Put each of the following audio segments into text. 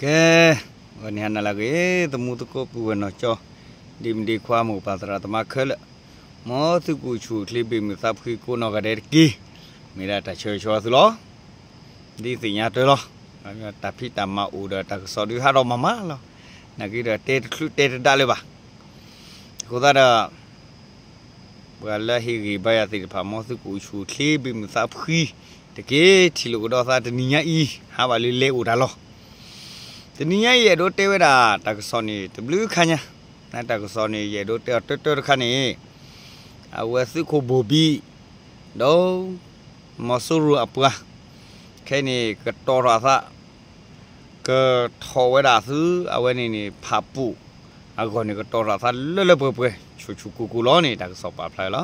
ကဲ, ဂီၤနံၤဟါနၤလၢအဂ့ၤ, သမူသကိးပုၢ်ဝဲၢ်နီၢ်ကၠီ, ဒ့မုၣ်ဒ့ခွါ မိၢ်ပၢ်သရၣ်သမါခဲလၢာ်, မ်သုကအိၣ်ဆူၣ်အိၣ်ချ့ ဘ့ၣ်မုၢ်သးဖှံကိးနီၢ်ဂၤဒဲးတက့ၢ်. မ့ၢ်ဒၣ်တၢ်ဆၢဂ့ၤဆၢဝါသုလီၤ. ဒ်သ့ၣ်ညါတၢ်လီၤ, တၢ်ဖံးတၢ်မၤအိၣ်ဒီးတၢ်ကစီၣ်ဒုးဟးထီၣ်မၤမၤလီၤ. နာ်က့ဒီးတဲတချုးတဲတဒါလၢၤဘၣ်. အဃိသတးဒီး ပှၤလၢဟ့ၣ်ဂံၢ်ဘါယၤသ့ၣ်တဖၣ် မ်သုကအိၣ်ဆူၣ်အိၣ်ချ့ ဘ့ၣ်မုၢ်သးဖှံတက့ၢ်. ထံၣ်လိာ်ကဒီးသးတနံၤညါအံၤ ဟးဘၣ်လၢလဲၤအိၣ်တၢ်လီၢ်, တနံၤညါအံၤ ယအဲၣ်ဒိးတဲဝဲဒၣ်တၢ်ကစီၣ်န့ၣ် တဘျုးခါညါ, တၢ်ကစီၣ်န့ၣ် ယအဲၣ်ဒိးတဲအီၤတၢတၢတခါန့ၣ်, အဝဲသုးခိၣ်ဘိၣ်ဘံၣ် ဒီး မီၤစိရိၤအပှၤ ခဲအံၤန့ၣ် ကတီၤထီၣ်အသး ကထီၣ်ဝဲဒၣ်သု အဝဲန့ၣ်န့ၣ် ဖးပူၣ်အဂီၢ်န့ၣ် ကတီၤထီၣ်အသးလၢလၢပှဲၤပှဲၤ ဆူၣ်ဆူၣ်ကိၢ်ကိၢ်လီၤန့ၣ် တၢ်ကစီၣ်ပာ်ဖျါလီၤ.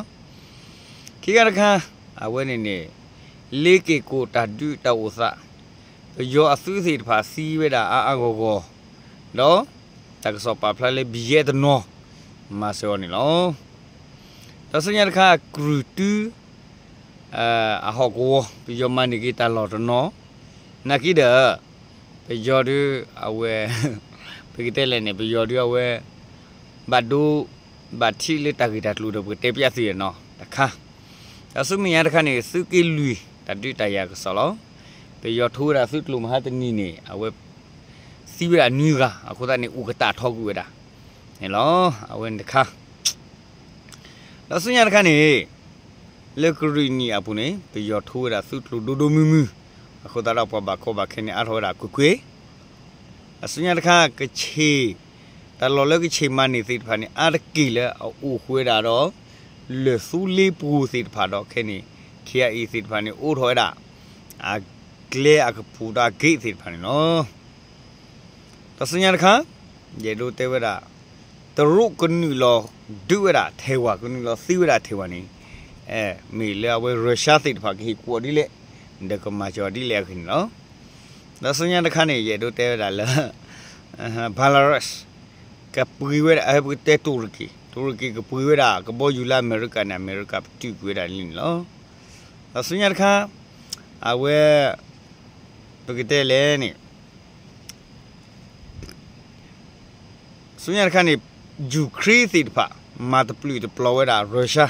ခံခါတခါ အဝဲန့ၣ်န့ၣ် လ့က့ၢ်ကိၣ်တၢ်ဒုးတၢ်အိၣ်သး ပယီၤအသုးသ့ၣ်တဖၣ်သံဝဲဒၣ်အါအါဂီၢ်ဂီၢ်, ဒီးတၢ်ကစီၣ်ပာ်ဖျါလၢ ဘံယဲၢ်တနီၤ မၤစၢၤအီၤန့ၣ်လီၤ. ဒီးဆူညါတခါ ကရူၢ်တု အဟီၣ်ကဝီၤ ပယီၤမၤန့ၢ်က့ၤတၢ်လီၢ်တနီၤ, နာ်က့ဒီး ပယီၤဒုးအဝဲ ပကတဲလဲၣ်န့ၣ် ပယီၤဒုးအဝဲ ဘၣ်ဒိ ဘၣ်ထံးလၢတၢ်ဂ့ၢ်တၢ်ကျိၤဒီး ပကတဲပျးသုနီၤတခါ, ဒီးဆူမဲာ်ညါတခါန့ၣ် သုးက့လွံၢ် တၢ်ဒုးတၢ်ယၤကစီၣ်လီၤ. ပယီၤထိဝဲဒၣ်သုးကျိၤမဟါတနံၤန့ၣ် အဝဲ သံဝဲဒၣ်နွံဂၤ အဃိသတးန့ၣ် အိၣ်ကတၢ်ထီကွံာ်ဝဲဒၣ်န့ၣ်လီၤ. အဝဲန့ၣ်တခါ ဒီးဆူညါတခါန့ၣ် လၢကရံၣ်နံၣ်အပူၤန့ၣ် ပယီၤထိဝဲဒၣ်သုးကျိၤဒိၣ်ဒိၣ်မုၢ်မုၢ်, အဃိသတးဒီးပှၤဘၣ်ကီဘၣ်ခဲန့ၣ် အါထီၣ်ဝဲဒၣ်ကွ့ၢ်ကွ့ၢ်. အဆူညါတခါ ကဆ့ၣ် တၢ်လီၢ်လၢကဆ့ၣ်မၤန့ၢ်သ့ၣ်တဖၣ်န့ၣ် အါတက့ၢ်လၢအအိၣ်ဃုာ်ဝဲဒၣ်ဒီး လၢၢ်သူလ့ပူၤသ့ၣ်တဖၣ်ဒီး ခဲန့ၣ် ခ့အအံၤသ့ၣ်တဖၣ်န့ၣ် အိးထီၣ်ဝဲဒၣ် အကျဲအကပူၤဒီးအဂ့ၢ်သ့ၣ်တဖၣ်န့ၣ်လီၤ. ဒီးဆူညါတခါ ယအဲၣ်ဒိးတဲဝဲဒၣ် တရူးကနုာ်လီၤဒုးဝဲဒၣ်ထဲဝၤ ကနုာ်လီၤသံဝဲဒၣ်ထဲဝၤန့ၣ် မ့ၢ်လၢအဝဲ Russia သ့ၣ်တဖၣ်ကဟ့ၣ်ကူၣ်အီၤဒ်လဲၣ် ဒီးကမၤစၢၤအီၤဒ်လဲၣ်အဂ့ၢ်န့ၣ်လီၤ. ဒီးဆူညါတခါန့ၣ် ယအဲၣ်ဒိးတဲဝဲဒၣ်လၢ Belarus ကပှ့ၤဝဲဒၣ် ပကတဲတူၣ်ရက့ၤ တူၣ်ရက့ၤကပှ့ၤဝဲဒၣ် ကဘီယူၤလၢအမဲရကၤန့ၣ် အမဲရကၤပတုာ်ကွံာ်ဝဲဒၣ်လံန့ၣ်လီၤ. ဒီးဆူညါတခါ အဝဲ ပကတဲလဲၣ်န့ၣ် ဆူညါတခါန့ၣ် ယူၤခရ့ၣ်သ့ၣ်တဖၣ် မၤတပျုာ်တပျီၤဝဲဒၣ် Russia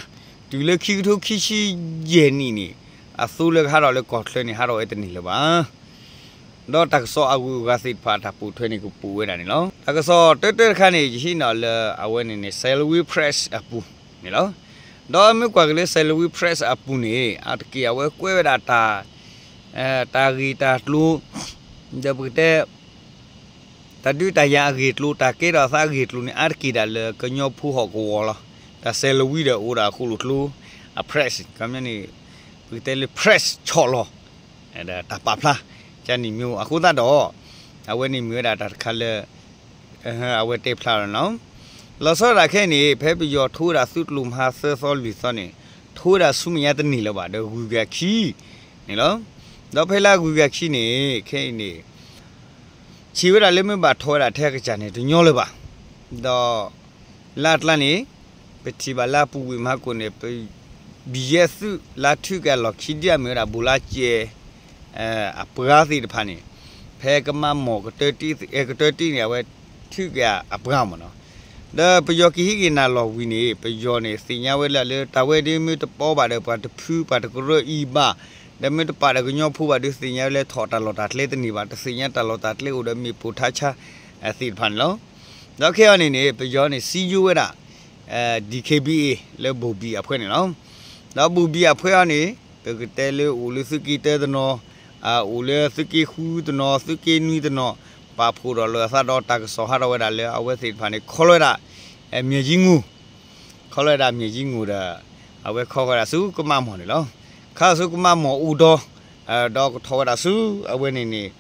တုၤလၢခံကထိခံဆံယဲၢ်နံၣ်န့ၣ် အသိလၢကဟးထီၣ်လၢကီၢ်ချၢန့ၣ် ဟးထီၣ်ဝဲတန့ၢ်လၢၤဘၣ်. ဒီးတၢ်ကစီၣ်အဂုၤအဂၤသ့ၣ်တဖၣ် တၢ်ပိာ်ထွဲန့ၣ် ကပိာ်ဝဲဒၣ်န့ၣ်လီၤ. တၢ်ကစီၣ်တၢတၢတခါန့ၣ် ယဟံးန့ၢ်လၢအဝဲန့ၣ်န့ၣ် Salween Press အပူၤန့ၣ်လီၤ. ဒီးမ့ၢ်ကွၢ်က့ၤလၢ Salween Press အပူၤန့ၣ် အါတက့ၢ်အဝဲကွဲးဝဲဒၣ်တၢ် တၢ်ဂ့ၢ်တၢ်ကျိၤ ဒီးပကတဲ တၢ်ဒုးတၢ်ယၤအဂ့ၢ်ကျိၤ တၢ်ကဲထီၣ်အသးအဂ့ၢ်ကျိၤန့ၣ် အါတက့ၢ်ဒၣ်လၢကညီဖိဟီၣ်ကဝီၤလီၤ. တၢ် Salween ဒီးအိၣ်ဒၣ်အဃိလိာ်ကျိ အ press ခီပညီန့ၣ် ပကတဲလၢ press ဆီၣ်လီၤ တၢ်ပာ်ဖျါ ကန့ၣ်မ့ၢ်အဃိသတးဒီး အဝဲန့ၣ်မ့ၢ်ဝဲဒၣ်တၢ်တခါလၢ အဝဲတဲဖျါလီၤန့ၣ်လီၤ. လီၤဆီဒၣ်တၢ်ခဲအံၤန့ၣ် ဖဲပယီၤထိဝဲဒၣ်သုးကျိၤမဟါသၢသီလွံၢ်သီန့ၣ် ထိဝဲဒၣ်ဆူမဲာ်ညါတန့ၢ်လၢၤဘၣ် ဒီးဂုၤက့ၤအခံန့ၣ်လီၤ. ဒီးဖဲလၢအဂုၤက့ၤအခံန့ၣ် ခဲအံၤန့ၣ် ဆံးဝဲဒၣ်လၢမ့ၢ်ဘၣ်ထီၣ်ဝဲဒၣ်ထဲအကစၢ်န့ၣ် တညီလၢၤဘၣ်. ဒီး လၢအကျါန့ၣ် ပထံၣ်ဘၣ်လၢအပူၤကွံာ်မဟါကိၣ်န့ၣ် ပ ဘံၣ်ယဲၢ်သုးလၢထုးက့ၤအလီၢ်ခံဒံးအမ့ၢ်ဝဲဒၣ် ဘိးလါစဲး အပှၤသ့ၣ်တဖၣ်န့ၣ် ဖဲကမၣ်မီၢ်ကတၢၢ်တံၢ် ကတၢၢ်တံၢ်န့ၣ် အဝဲထုးက့ၤအပှၤမ့ၢ်နီၤ. ဒီးပယီၤကဟံးက့ၤနၢ်လီၢ်ဝံၤန့ၣ် ပယီၤန့ၣ် သ့ၣ်ညါဝဲလၢ လၢတၢ်ဝဲဒၣ်မ့ၢ်တပီဘၣ်ဒီး ပှၤတဖုပှၤတကရၢအံၤဘၣ်, ဒီးမ့ၢ်တပာ်ဒီးကညီဖိဘၣ်ဒီး သ့ၣ်ညါဝဲလၢထီၣ်တၢ်လီၢ်တၢ်ကျဲတန့ၢ်ဘၣ်, တသ့ၣ်ညါတၢ်လီၢ်တၢ်ကျဲအိၣ်ဒီးမ့ၣ်ပိၢ်ထါဆါ သ့ၣ်တဖၣ်န့ၣ်လီၤ. ဒီးခဲအံၤန့ၣ်န့ၣ် ပယီၤန့ၣ် စံယိဝဲဒၣ် DKBA လၢဘိၣ်ဘံၣ်အဖှဲန့ၣ်လီၤ. ဒီးဘိၣ်ဘံၣ်အဖှဲအံၤန့ၣ် ပကတဲလၢအိၣ်လၢသုးက့တၢတနီၤ, အိၣ်လၢသုးက့ဃုတနီၤ, သုးက့နွံတနီၤ, ပာ်ဖှိၣ်ဒီးလီၤအသးဒီးတၢ်ကစီၣ်ဟးထီၣ်ဝဲဒၣ်လၢအဝဲသ့ၣ်တဖၣ်န့ၣ် ခီလီၤဝဲဒၣ် မၠဲၤကၠံငူၢ်, ခီလီၤဝဲဒၣ်မၠဲၤကၠံငူၢ်ဒီး အဝဲခီဝဲဒၣ်ဆူကမၣ်မီၢ်န့ၣ်လီၤ. ခါဆူကမၣ်မီၢ်အိၣ်ဒီး ဒီးကထီၣ်ဝဲဒၣ်ဆူအဝဲန့ၣ်န့ၣ်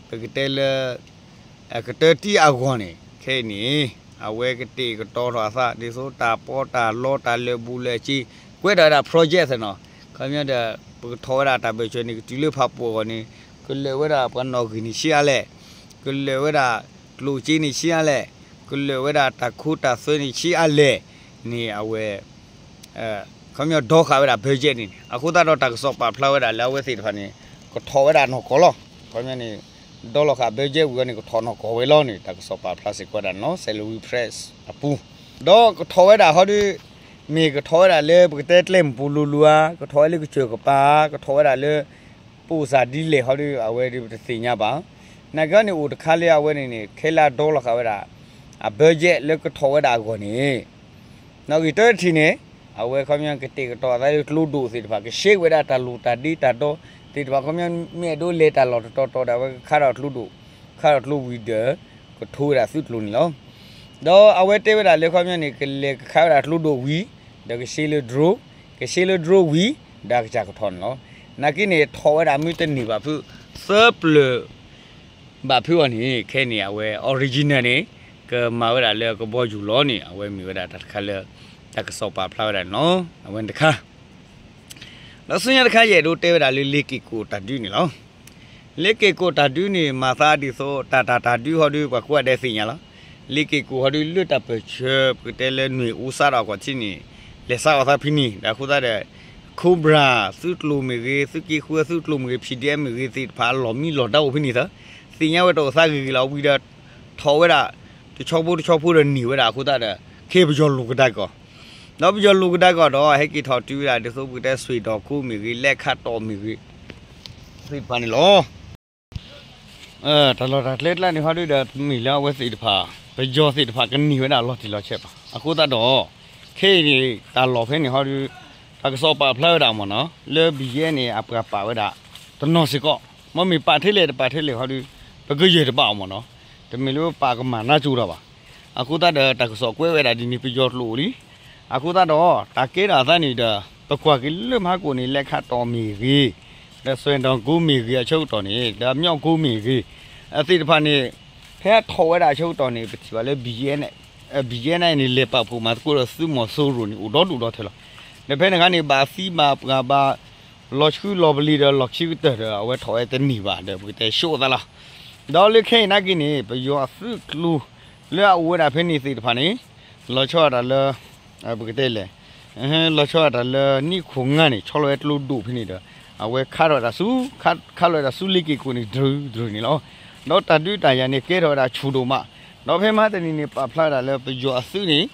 ပကတဲလၢ ကတၢၢ်တံၢ်အဂီၢ်န့ၣ် ခဲအံၤန့ၣ် အဝဲကတဲာ်ကတီၤထီၣ်အသး ဒ်သိးတၢ်ပီးတၢ်လီတၢ်လၢာ်ဘူၣ်လၢာ်စ့ ကွဲးထီၣ်ဝဲဒၣ် project နီၤ. ခီပညီဒီး ပကထီၣ်ဝဲဒၣ်တၢ်ဘၢၣ်စၢၤန့ၣ် ကတုၤလၢဖးပူၣ်အဂီၢ်န့ၣ် ကလၢာ်ဝဲဒၣ်ပှၤနီၣ်ဂံၢ်န့ၣ်ဆံးအါလဲၣ်, ကလၢာ်ဝဲဒၣ်ကျိၣ်စ့န့ၣ်ဆံးအါလဲၣ်, ကလၢာ်ဝဲဒၣ်တၢ်ခိတၢ်သွဲန့ၣ်ဆံးအါလဲၣ်န့ၣ် အဝဲ ခီပညီဒီဃာ်ဝဲဒၣ် budget န့ၣ်န့ၣ် အဃိသတးဒီးတၢ်ကစီၣ်ပာ်ဖျါဝဲဒၣ်လၢအဝဲသ့ၣ်တဖၣ်န့ၣ် ကထီၣ်ဝဲဒၣ်နီၢ်ကီၢ်လီၤ. ခီပညီန့ၣ် ဒီလီၤဃာ် budget ဝံၤအီၤန့ၣ် ကထီၣ်နီၢ်ကီၢ်ဝဲလီၤန့ၣ် တၢ်ကစီၣ်ပာ်ဖျါစ့ၢ်ကီးဝဲဒၣ်န့ၣ်လီၤ Salween Press အပူၤ, ဒီးကထီၣ်ဝဲဒၣ်ဟီဒုး မ့ၢ်ကထီၣ်ဝဲဒၣ်လၢပကတဲကျဲမုၢ်ပူၤလိၤလိၤဧါ, ကထီၣ်ဝဲလၢကစၢၢ်ကပၤ, ကထီၣ်ဝဲဒၣ်လၢ ပိၢ်စၢ်ဒ်လဲၣ်ဟီဒုး အဝဲဒုးပတသ့ၣ်ညါဘၣ်. နာ်က့န့ၣ်အိၣ်တခါလၢအဝဲန့ၣ်န့ၣ် ခဲလၢာ်ဒီလီၤဃာ်ဝဲဒၣ် အ budget လၢကထီၣ်ဝဲဒၣ်အဂီၢ်န့ၣ် နီၣ်ဂံၢ်တထံၣ်န့ၣ် အဝဲခီပညီကတဲာ်ကတီၤအသးလၢကျိဒိၣ်သ့ၣ်တဖၣ် ကရှဲဝဲဒၣ်တၢ်လိၣ်တၢ်ဒ့တၢ်ဒီသ့ၣ်တဖၣ် ခီပညီမ့ၢ်အဲၣ်ဒိးလဲၤတၢ်လီၢ်တတီၤတီၤဒီး အဝဲကခါထီၣ်ကျိဒိၣ်, ခါထီၣ်ကျိဝံၤဒီး ကထိဝဲဒၣ်သုးကျိၤန့ၣ်လီၤ. ဒီးအဝဲတဲဝဲဒၣ်လၢခီပညီန့ၣ် ကလဲၤကခါဝဲဒၣ်ကျိဒိၣ်ဝံၤ ဒီးကရှဲလၢ drone, ကရှဲလၢ drone ဝံၤ ဒီးအကစၢ်ကထီၣ်န့ၣ်လီၤ. နာ်က့န့ၣ် ထီၣ်ဝဲဒၣ်မ့ၢ်တန့ၢ်ဘၣ်ဖုး သၢပျၢၤ ဘၣ်ဖုးအီၤန့ၣ် ခဲအံၤန့ၣ် အဝဲ original န့ၣ် ကမၤဝဲဒၣ်လၢကဘီယူၤလီၤန့ၣ် အဝဲမ့ၢ်ဝဲဒၣ်တၢ်တခါလၢ တၢ်ကစီၣ်ပာ်ဖျါဝဲဒၣ်န့ၣ်လီၤ. အဝဲန့ၣ်တခါ ဒီးဆူညါတခါ ယအဲၣ်ဒိးတဲဝဲဒၣ်လၢလ့ၤက့ၤကိၣ်တၢ်ဒုးန့ၣ်လီၤ. လ့ၤက့ၤကိၣ်တၢ်ဒုးန့ၣ် မၤသးဒ်သိး တၢ်တၢ်တၢ်ဒုးဟီဒုး ပှၤကိးဂၤဒဲးသ့ၣ်ညါလီၤ. လ့ၤက့ၤကိၣ်ဟီဒုး လၢတၢ်ပၢၢ်ဆၢ ပကတဲလၢနွံၣ်အူစးဒီးအကွီၢ်ထံန့ၣ် လဲၤစးအီၤသးဖဲန့ၣ် ဒီးအဃိသတးဒီး Cobra သုးကျိၤမ့ၢ်ဂ့ၤ, သုးက့ဃုသုးကျိၤမ့ၢ်ဂ့ၤ, P D F မ့ၢ်ဂ့ၤသ့ၣ်တဖၣ် အလီၢ်မံလီၢ်ဒါအိၣ်ဖဲန့ၣ်သၢ သ့ၣ်ညါဝဲတအိၣ်သးဂ့ၤဂ့ၤလီၤ ဝံၤဒီး ထီၣ်ဝဲဒၣ် တဆီဖိတဆီဖိဒီးန့ၢ်ဝဲဒၣ် အဃိသတးဒီး ခဲအံၤပယီၤလိာ်ကဒါက့ၤအီၤ, ဒီးပယီၤလိာ်ကဒါက့ၤအီၤဒီး ဟဲက့ၤထီၣ်တုၤဝဲဒၣ် ဒ်သိးပကတဲ စွ့ၣ်ဒီၣ်ကိမ့ၢ်ဂ့ၤ, လဲၤခးတီၣ်မ့ၢ်ဂ့ၤ သ့ၣ်တဖၣ်န့ၣ်လီၤ. တၢ်လီၢ်တၢ်ကျဲကျါန့ၣ်ဟီဒုးဒီး တမ့ၢ်လၢအဝဲသ့ၣ်တဖၣ် ပယီၤသ့ၣ်တဖၣ်ကန့ၢ်ဝဲဒၣ်လီၤတံၢ်လီၤဆဲးဘၣ်. အဃိသတးဒီး ခဲအံၤန့ၣ် တၢ်လီၢ်ဖဲန့ၣ်ဟီဒုး တၢ်ကစီၣ်ပာ်ဖျါဝဲဒၣ်မ့ၢ်နီၤ လၢ ဘံၣ်ယဲၢ်န့ၣ် အပှၤပာ်ဝဲဒၣ် တနီၤစ့ၢ်ကီး, မ့မ့ၢ်ပာ်ထဲလဲၣ်တပာ်ထဲလဲၣ်ဟီဒုး ပကယဲၢ်တဘၣ်အီၤမ့ၢ်နီၤ, တမ့ၢ်လၢပာ်ကမၣ်နါစိၤတၢ်ဘၣ်. အဃိသတးဒီးတၢ်ကစီၣ်ကွဲးဝဲဒၣ်ဒ်န့ၣ် ပယီၤကျိာ်အိၣ်လံ. အဃိသတးဒီး တၢ်ကဲထီၣ်အသးန့ၣ်ဒီး ပကွၢ်က့ၤလၢမဟါကိၣ်န့ၣ် လဲၤခးတီၣ်မ့ၢ်ဂ့ၤ, ဒီးစွ့ၣ်ဒီၣ်ကိမ့ၢ်ဂ့ၤအဆၢကတီၢ်န့ၣ် ဒီးအမျီၣ်ကိမ့ၢ်ဂ့ၤ အသ့ၣ်တဖၣ်န့ၣ် ဖဲအထီၣ်ဝဲဒၣ်အဆၢကတီၢ်န့ၣ် ပထံၣ်ဘၣ်လၢ ဘံၣ်ယဲၢ်န့ၣ် ဘံၣ်ယဲၢ်န့ၣ် လဲၤပာ်ဖှိၣ်မၤသကိးဒီးသုးမီၤစိရိၤန့ၣ် အိၣ်ဒီဒူၣ်ဒီထၢလီၤ. ဒီးဖဲန့ၣ်အခါန့ၣ် ဘၣ်သံဘၣ်ပှၢ်ဘၣ် လီၤဆှုလီၤပလံၤဒီးလီၢ်ခံကတၢၢ်ဒီး အဝဲထီၣ်ဝဲတန့ၢ်ဘၣ်ဒီး ပကတဲဆိအသးလီၤ. ဒီးလၢခဲအံၤနာ်က့န့ၣ် ပယီၤအသုးကျိၤ လၢအအိၣ်ဝဲဒၣ်ဖဲန့ၣ်သ့ၣ်တဖၣ်န့ၣ် လီၤဆီဒၣ်တၢ်လၢ ပကတဲလဲၣ် လီၤဆီဒၣ်တၢ်လၢနံၣ်ခိၣ်ငါန့ၣ် ဆီလီၤဝဲကျိဒိၣ်ဖဲန့ၣ်ဒီး အဝဲခးထီၣ်တၢ်ဆူ ခးလီၤဝဲဒၣ်ဆူလ့ၤက့ၤကိၣ်န့ၣ် ဒြုၢ်ဒြုၢ်န့ၣ်လီၤ. ဒီးတၢ်ဒုးတၢ်ယၤန့ၣ် ကဲထီၣ်ဝဲဒၣ်ဆူၣ်ဒိၣ်မး, ဒီးဖဲမဟါတနံၤန့ၣ် ပာ်ဖျါဝဲဒၣ်လၢပယီၤအသုးန့ၣ်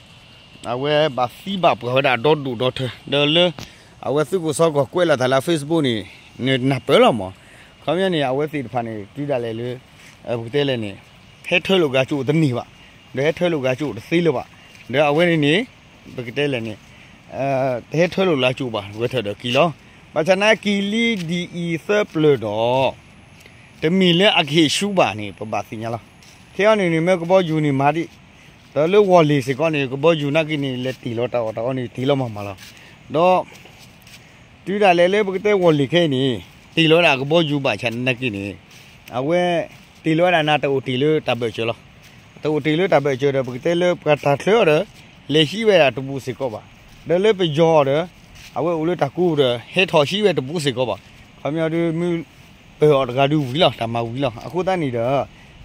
အဝဲဘၣ်သံဘၣ်ပှၢ်ဝဲဒၣ်ဒီဒူၣ်ဒီထၢ ဒီးလၢ အဝဲသုးခိၣ်စီၤကီၢ်ကွဲးလီၤတၢ်လၢ Facebook န့ၣ် နနၢ်ပၢၢ်လီၤမး, ခီပညီန့ၣ် အဝဲသ့ၣ်တဖၣ်န့ၣ် တုၤဒၣ်လဲာ်လၢ ပကတဲလဲၣ်န့ၣ် ဟဲထၢလိာ်က့ၤကၠိၣ်တန့ၢ်ဘၣ်, ဒီးဟဲထၢလိာ်က့ၤကၠိၣ်တသ့လၢၤဘၣ်, ဒီးအဝဲန့ၣ်န့ၣ် ပကတဲလဲၣ်န့ၣ် တဟဲထၢလိာ်လၢကၠိၣ်ဘၣ် ဝဲထၢၣ်ဒီးက့ၤလီၤ. ဘၣ်ဆၣ်နာ်က့လံဒ်အံၤသၢပျၢၤဒီး တမ့ၢ်လၢအကဟ့ၣ်ဆူဘၣ်န့ၣ် ပဘၣ်သ့ၣ်ညါလီၤ. ခဲအံၤန့ၣ်န့ၣ် မ့ၢ်ကဘီယူၤန့ၣ်မၤဒံး, ဒီးလၢဝီၢ်လ့ၢ်စ့ၢ်ကီးန့ၣ် ကဘီယူၤနာ်က့န့ၣ် လဲၤတ့ၢ်လီၤတၢ်အီၣ်တၢ်အီန့ၣ် တ့ၢ်လီၤမၤမၤလီၤ. ဒီး တုၤဒၣ်လဲာ်လၢပကတဲဝီၢ်လ့ၢ်ခဲအံၤန့ၣ် တ့ၢ်လီၤဝဲဒၣ်ကဘီယူၤဘၣ်ဆၣ်နာ်က့န့ၣ် အဝဲ တ့ၢ်လီၤဝဲဒၣ်နၤတအိၣ်တ့ၢ်လၢတၢ်ဘၢၣ်စၢၤလီၤ. တအိၣ်တ့ၢ်လၢတၢ်ဘၢၣ်စၢၤဒီး ပကတဲလၢပှၤတၢ်ချၢအီၤဒီး လဲၤဟံးဝဲဒၣ်တဘူးစ့ၢ်ကီးဘၣ်. ဒီးလၢပယီၤအီၤဒီး အဝဲအိၣ်လၢတၢ်ကူဒီး ဟဲထီၣ်ဟံးဝဲတဘူးစ့ၢ်ကီးဘၣ်. ခီပညီဒုးမ့ၢ်ပၢၢ်အီၤတဂၤဒုးဝံၤလီၤ တၢ်မၤဝံၤလီၤ. အဃိသတးန့ၣ်ဒီး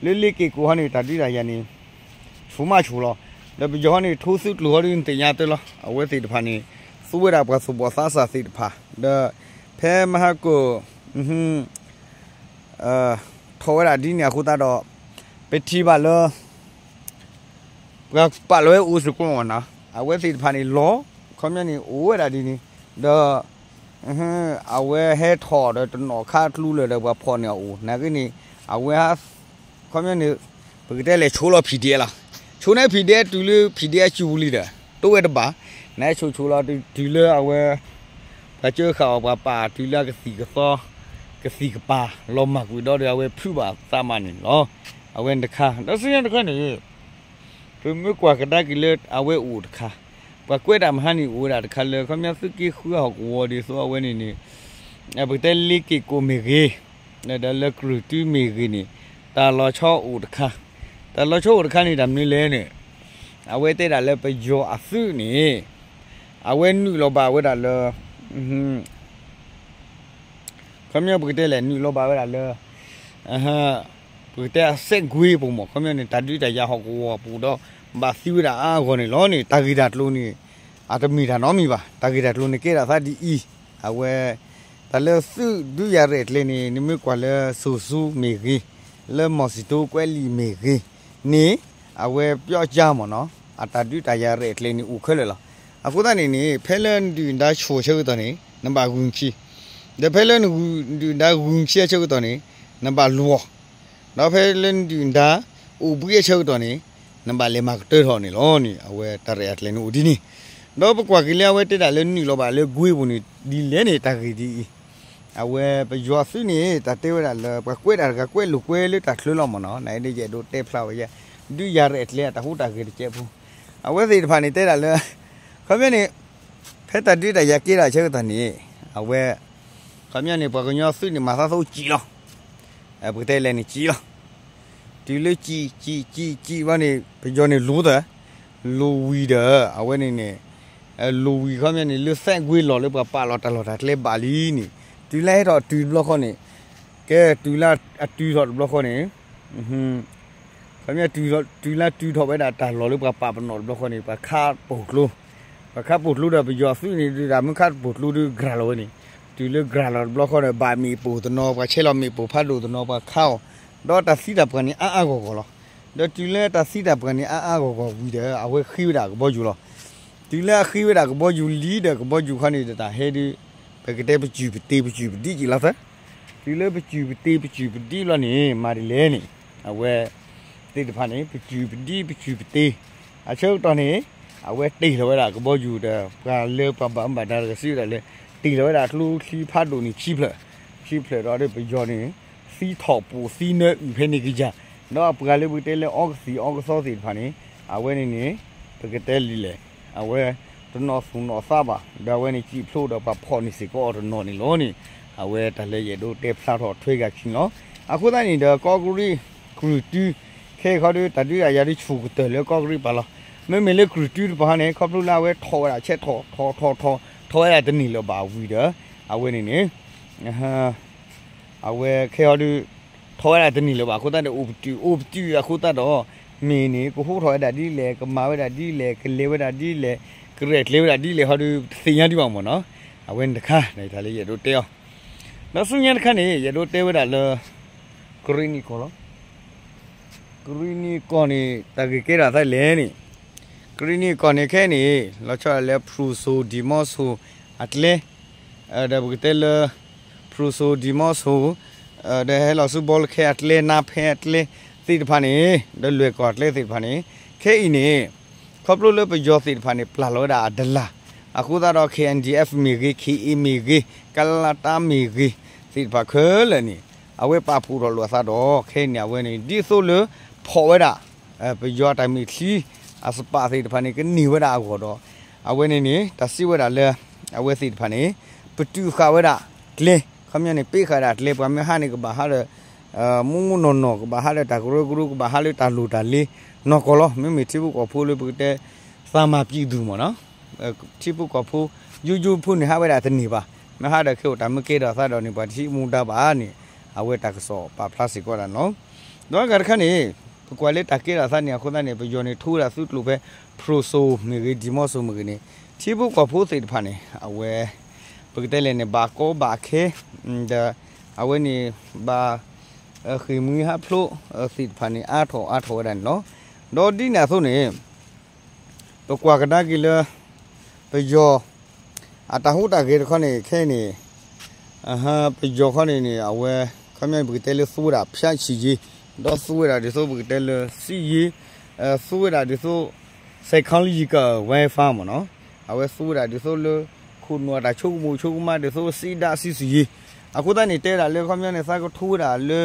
လၢလ့ၤက့ၤကိးဟီန့ၣ် တၢ်ဒုးတၢ်ယၤန့ၣ် ဆူၣ်မးဆူၣ်လီၤ. ဒီးပယီၤဟီန့ၣ် ထိသုးကျိၤဟီဒုးနသ့ၣ်ညါတၢ်လီၤ. အဝဲသ့ၣ်တဖၣ်န့ၣ် သူဝဲဒၣ်ပှၤသူၣ်ဘီၣ်သးစၢ်သ့ၣ်တဖၣ် ဒီး ဖဲမဟါကိၣ် ထီၣ်ဝဲဒၣ်ဒ်န့ၣ်အဃိသတးဒီး ပထံၣ်ဘၣ်လၢ ပှၤပာ်လီၤဝဲအိၣ်စ့ၢ်ကီးမ့ၢ်နီၤ, အဝဲသ့ၣ်တဖၣ်န့ၣ်လီၤ. ခီပညီန့ၣ် အိၣ်ဝဲဒၣ်ဒ်န့ၣ် ဒီး အဝဲဟဲထီၣ်ဒီးတနီၤခါကျူလၢာ်ဒီးပှၤဖီၣ်န့ၢ်အအိၣ် နာ်က့န့ၣ် အဝဲ ခီပညီန့ၣ် ပကတဲလဲၤဆိလီၤ PDF လီၤ. ဆိန့ၢ် PDF တုၤလၢ PDF စုပူၤလံဒီး တိဝဲတဘၣ် နဆိဆိလီၤတုၤလၢအဝဲ ပှၤစၢဃာ်အီၤပှၤပာ်တုၤလၢအကသံၣ်ကသီ ကသံၣ်ကပၤ လီၤမၢ်ကွံာ်ဒီးဒီးအဝဲဖုးဘၣ်သးမးန့ၣ်လီၤ. အဝဲတခါ ဒီးဆူညါတခါန့ၣ် ပမ့ၢ်ကွၢ်ကဒါက့ၤလၢအဝဲအိၣ်တခါ ပှၤကွဲးတၢ်မဟါန့ၣ်အိၣ်ဝဲဒၣ်တခါလၢ ခီပညီသုးက့ဃုအဟီၣ်ကဝီၤဒ်သိးအဝဲန့ၣ်န့ၣ် ပကတဲလ့ၤက့ၤကိးမ့ၢ်ဂ့ၤ ဒီးလၢကရူၢ်တုမ့ၢ်ဂ့ၤန့ၣ် တၢ်လီၤဆီအိၣ်တခါ တၢ်လီၤဆီအိၣ်တခါန့ၣ် တၢ်မနုၤလဲၣ်န့ၣ် အဝဲတဲဒၣ်လၢပယီၤအသုးန့ၣ် အဝဲနုာ်လီၤဘၣ်ဝဲဒၣ်လၢ ခီပညီပကတဲလဲၣ် နုာ်လီၤဘၣ်ဝဲဒၣ်လၢ ပကတဲအစဲးကွ့ပူၤမး ခီပညီန့ၣ် တၢ်ဒုးတၢ်ယၤဟီၣ်ကဝီၤပူၤဒီး ဘၣ်သံဝဲဒၣ်အါအါဂီၢ်န့ၣ်လီၤန့ၣ် တၢ်ဂ့ၢ်တၢ်ကျိၤန့ၣ် အတမ့ၢ်တၢ်နီတမံၤဘၣ်. တၢ်ဂ့ၢ်တၢ်ကျိၤန့ၣ်ကဲဒၣ်သးဒ်အံၤ အဝဲ တၢ်လၢသုးဒုးယၤရဲၣ်ကျဲၤန့ၣ် နမ့ၢ်ကွၢ်လၢစိၤဆူမ့ၢ်ဂ့ၤ လၢမီၤစံၣ်တိကွဲးလံာ်မ့ၢ်ဂ့ၤန့ၣ် အဝဲပျီကၠါမ့ၢ်နီၤ အတၢ်ဒုးတၢ်ယၤရဲၣ်ကျဲၤန့ၣ်အိၣ်ခဲလၢာ်လီၤ. အဃိသတးန့ၣ်န့ၣ် ဖဲလၢနဒုၣ်နဒါဆူၣ်ဆၢကတီၢ်န့ၣ် နဘၣ်ဂုာ်ဆံ, ဒီးဖဲလၢနဒုၣ်နဒါဂုာ်ဆံအဆၢကတီၢ်န့ၣ် နဘၣ်လူၤအီၤ, ဒီးဖဲလၢနဒုၣ်နဒါအိၣ်ဘှံးအဆၢကတီၢ်န့ၣ် နဘၣ်လဲၤမၤကတၢၢ်ထီၣ်န့ၣ်လီၤန့ၣ် အဝဲတၢ်ရဲၣ်အကျဲၤန့ၣ်အိၣ်ဒ်န့ၣ်, ဒီးပကွၢ်က့ၤလၢအဝဲတဲဒၣ်လၢနုာ်လီၤဘၣ်လၢကွ့ပူၤန့ၣ် ဒ်လဲၣ်န့ၣ် တၢ်ဂ့ၢ်ဒ်အံၤ အဝဲပယီၤသုးန့ၣ် တၢ်တဲဝဲဒၣ်လၢ ပှၤကွဲးတၢ်တဂၤကွဲးလိာ်ကွဲလၢတၢ်ချၢလီၤမ့ၢ်နီၤ, နဒ်ယအဲၣ်ဒိးတဲဖျါဝဲယဲ ဒုးယၤရဲၣ်အကျဲၤအတၢ်ဟူးတၢ်ဂဲၤတကဲးဖိ, အဝဲသ့ၣ်တဖၣ်န့ၣ် တဲဒၣ်လၢ ခီပညီန့ၣ် ဖဲတၢ်ဒုးတၢ်ယၤကဲထီၣ်အဆၢကတီၢ်န့ၣ် အဝဲ ခီပညီန့ၣ် ပှၤကညီသုးန့ၣ် မၤသးသိစံၣ်လီၤ. ပကတဲလဲၣ်န့ၣ်စံၣ်လီၤ. တုၤလၢစံၣ်စံၣ်စံၣ်စံၣ်ဘျီန့ၣ် ပယီၤန့ၣ်လူၤသၢ လူၤဝံၤဒီး အဝဲန့ၣ်န့ၣ် လူၤဝံၤခီပညီန့ၣ် လၢသဲးကွ့လီၢ်လၢပှၤပာ်လီၤတၢ်လီၢ်တၢ်ကျဲဘၣ်လံန့ၣ် တုၤလၢဟဲထီၣ်တုၤတဘျီဃီန့ၣ် ကဲတုၤလၢအတုၤထီၣ်တဘျီဃီန့ၣ် ခီပညီ တုၤလၢတုၤထီၣ်ဝဲဒၣ်တၢ်လီၢ်လၢပှၤပာ်ပနီၣ်တဘျီဃီန့ၣ် ပှၤခးပိာ်ကျိ, ပှၤခးပိာ်ကျိဒီးပယီၤသုးန့ၣ် ဒုးတၢ်မုၢ်ခးပိာ်ကျိဒုးကြၢးလီၤဝဲန့ၣ်, တုၤလၢကြၢးလီၤတဘျီဃီဒီး ဘၣ်မ့ၣ်ပိၢ်တနီၤ ပှၤဆဲးလီၤမ့ၣ်ပိၢ်ဖးဒိၣ်တနီၤ ပှၤခးအီၤ, ဒီးတၢ်သံတၢ်ပှၢ်န့ၣ်အါအါဂီၢ်ဂီၢ်လီၤ. ဒီးတုၤလၢတၢ်သံတၢ်ပှၢ်န့ၣ်အါအါဂီၢ်ဂီၢ်ဝံၤဒီး အဝဲဃ့ဝဲဒၣ်ကဘီယူၤလီၤ. တုၤလၢအဃ့ဝဲဒၣ်ကဘီယူၤလံဒီး ကဘီယူၤခီန့ၣ်ဒီးတၢ်ဟဲဒုး ပကတဲပစုၢ်ပတ့ပစုၢ်ပဒံးက့ၤလီၤသၢ တုၤလၢပစုၢ်ပတ့ပစုၢ်ပဒံးဘျီန့ၣ် မၤဒ်လဲၣ်န့ၣ် အဝဲသ့ၣ်တဖၣ်န့ၣ် ပစုၢ်ပဒံးပစုၢ်ပတ့ အဆၢကတီၢ်န့ၣ် အဝဲတ့ၢ်လီၤဝဲဒၣ်ကဘီယူၤဒီး ပှၤလၢပှၤဘၣ်မူဘၣ်ဒါတဂၤစံးဝဲဒၣ်လၢ တ့ၢ်လီၤဝဲဒၣ်ကျိချံဖးဒိၣ်န့ၣ်ခံဖျၢၣ်, ခံဖျၢၣ်ဒီးပယီၤန့ၣ် သံထီၣ်ပိာ်သံနၢအုၣ်ဖဲန့ၣ်ကယၤ, ဒီးအပှၤလၢပကတဲလၢအီကသံၣ်အီကသီသ့ၣ်တဖၣ်န့ၣ် အဝဲန့ၣ်န့ၣ် ပကတဲလံလဲၣ် အဝဲတနီၣ်သူၣ်နီၣ်သးဘၣ် ဒီးအဝဲန့ၣ်စံၣ်ဖျိဒီးပှၤဖီၣ်န့ၢ်စ့ၢ်ကီးအီၤတနီၤန့ၣ်လီၤန့ၣ် အဝဲတၢ်လၢယအဲၣ်ဒိးတဲဖျါထီၣ်ထွဲဂၤခံန့ၣ်လီၤ. အဃိသတးန့ၣ်ဒီး ကီးကရံး ကြုၢ်တု ခဲအံၤခီဒီး တၢ်ဒုးတၢ်ယၤဒုးဆူၣ်ကတၢၢ်လၢကီးကရံးပာ်လီၤ. မ့မ့ၢ်လၢကြုၢ်တုတပၤန့ၣ် ခီဖျိလၢအဝဲထီၣ်ဝဲဒၣ်ဆဲးထီၣ်ထီၣ်ထီၣ်ထီၣ် ထီၣ်ဝဲဒၣ်တန့ၢ်လၢၤဘၣ်ဝံၤဒီး အဝဲန့ၣ်န့ၣ် အဝဲခဲအံၤဒီး ထီၣ်ဝဲဒၣ်တန့ၢ်လၢၤဘၣ်အဃိသတးဒီး အိၣ်ပတုာ် အိၣ်ပတုာ်အဃိသတးဒီး မ့ၢ်န့ၣ် ကဟိထီၣ်ဝဲဒၣ်ဒ်လဲၣ် ကမၤဝဲဒၣ်ဒ်လဲၣ် ကလဲၤဝဲဒၣ်ဒ်လဲၣ် ကရဲၣ်ကျဲၤဝဲဒၣ်ဒ်လဲၣ်ခီဒီး တသ့ၣ်ညါဒံးဘၣ်မ့ၢ်နီၤ. အဝဲန့ၣ်တခါ တၢ်လၢယအဲၣ်ဒိးတဲအီၤ ဒီးဆူညါတခါန့ၣ် ယအဲၣ်ဒိးတဲဝဲဒၣ်လၢ ကရံၣ်နံၣ်ကီၢ်လီၤ. ကရံၣ်နံၣ်ကီၢ်န့ၣ် တၢ်ဂ့ၢ်ကဲထီၣ်သးလဲၣ်န့ၣ် ကရံၣ်နံၣ်ကီၢ်န့ၣ်ခဲအံၤန့ၣ် လီၤဆီဒၣ်လၢ ဖရူၣ်စိၤ ဒံၣ်မီၣ်စိၤ အကျဲ ဒီးပကတဲလၢ ဖရူၣ်စိၤ ဒံၣ်မီၣ်စိၤ ဒီးဟဲလီၤဆူဘီလၢခဲအကျဲ နါဖဲအကျဲသ့ၣ်တဖၣ်န့ၣ် ဒီးလွဲၢ်ကီၢ်အကျဲသ့ၣ်တဖၣ်န့ၣ် ခဲအံၤန့ၣ် ခီဖျိလၢပယီၤသ့ၣ်တဖၣ်န့ၣ် ပျၢ်လီၤဝဲဒၣ်အတလၢ် အဃိသတးဒီး KNDF မ့ၢ်ဂ့ၤ KA မ့ၢ်ဂ့ၤ ကလတၢ်မ့ၢ်ဂ့ၤ သ့ၣ်တဖၣ်ခဲလၢာ်န့ၣ် အဝဲပာ်ဖှိၣ်ထီၣ်လိာ်အသးဒီး ခဲအံၤန့ၣ် အဝဲန့ၣ် ဒ်သိးလၢ ဖီၣ်ဝဲဒၣ် ပယီၤတၢ်မဲာ်ချံ အစပားသ့ၣ်တဖၣ်န့ၣ် ကန့ၢ်ဝဲဒၣ်အဂီၢ်ဒီး အဝဲန့ၣ်န့ၣ် တၢ်စံးဝဲဒၣ်လၢ အဝဲသ့ၣ်တဖၣ်န့ၣ် ပတုာ်ဃာ်ဝဲဒၣ်ကျဲ ခီပညီန့ၣ် ပ့ဃာ်ဒၣ်ကျဲ ပှၤမ့ၢ်ဟးန့ၣ် ကဘၣ်ဟးဒီး မူမူနီၢ်နီၢ် ကဘၣ်ဟးဒီးတၢ်ကရၢကရိ ကဘၣ်ဟးလၢတၢ်လိၣ်တၢ်လ့နီၢ်ကီၢ်လီၤ. မ့မ့ၢ်ထံဖိကီၢ်ဖိလၢပကတဲ သးမၤပံးသူၣ်မ့ၢ်နီၤ ထံဖိကီၢ်ဖိ ယိယိဖိန့ၣ် ဟးဝဲဒၣ်တန့ၢ်ဘၣ်. မ့ၢ်ဟးဒီးခဲအိၣ်တၢ်မ့ၢ်ကဲထီၣ်သးဒီးန့ၣ် ပှၤတဟံးမူဒါဘၣ်န့ၣ် အဝဲတၢ်ကစီၣ်ပာ်ဖျါစ့ၢ်ကီးဒၣ်န့ၣ်လီၤ. ဒီးအဂၤတခါန့ၣ် ပကွၢ်လၢတၢ်ကဲထီၣ်သးန့ၣ် အဃိသတးန့ၣ် ပယီၤန့ၣ် ထိဝဲဒၣ်သုးကျိၤဖဲ ဖရူၣ်စိၤမ့ၢ်ဂ့ၤ ဒံၣ်မီၣ်စိၤမ့ၢ်ဂ့ၤန့ၣ် ထံဖိကီၢ်ဖိသ့ၣ်တဖၣ်န့ၣ် အဝဲ ပကတဲလဲၣ်န့ၣ် ဘၣ်ကီဘၣ်ခဲ ဒီး အဝဲန့ၣ် ဘၣ် ဃ့ၢ်မှံဟးဖျိးသ့ၣ်တဖၣ်န့ၣ် အါထီၣ်အါထီၣ်ဝဲဒၣ်န့ၣ်လီၤ. ဒီးဒ်န့ၣ်အသိးန့ၣ် ပကွၢ်ကဒါက့ၤလၢ ပယီၤ အတၢ်ဟူးတၢ်ဂဲၤတခီန့ၣ် ခဲအံၤန့ၣ် ပယီၤခီန့ၣ်န့ၣ် အဝဲ ခီပညီန့ၣ် ပကတဲလၢသူဝဲဒၣ်ဖၠးဆံၣ်ယ့ ဒီးသူဝဲဒၣ်ဒ်သိးပကတဲလၢ စံးယ့ သူဝဲဒၣ်ဒ်သိး psychological warfare မ့ၢ်နီၤ အဝဲသူဝဲဒၣ်ဒ်သိးလၢ ခိၣ်နူာ်အတၢ်ဆိကမိၣ်ဆိကမးဒ်သိး စံးဒၣ်စံးဆံၣ်ယ့ အဃိသတးန့ၣ် တဲဒၣ်လၢခီပညီန့ၣ် သးကထိဝဲဒၣ်လၢ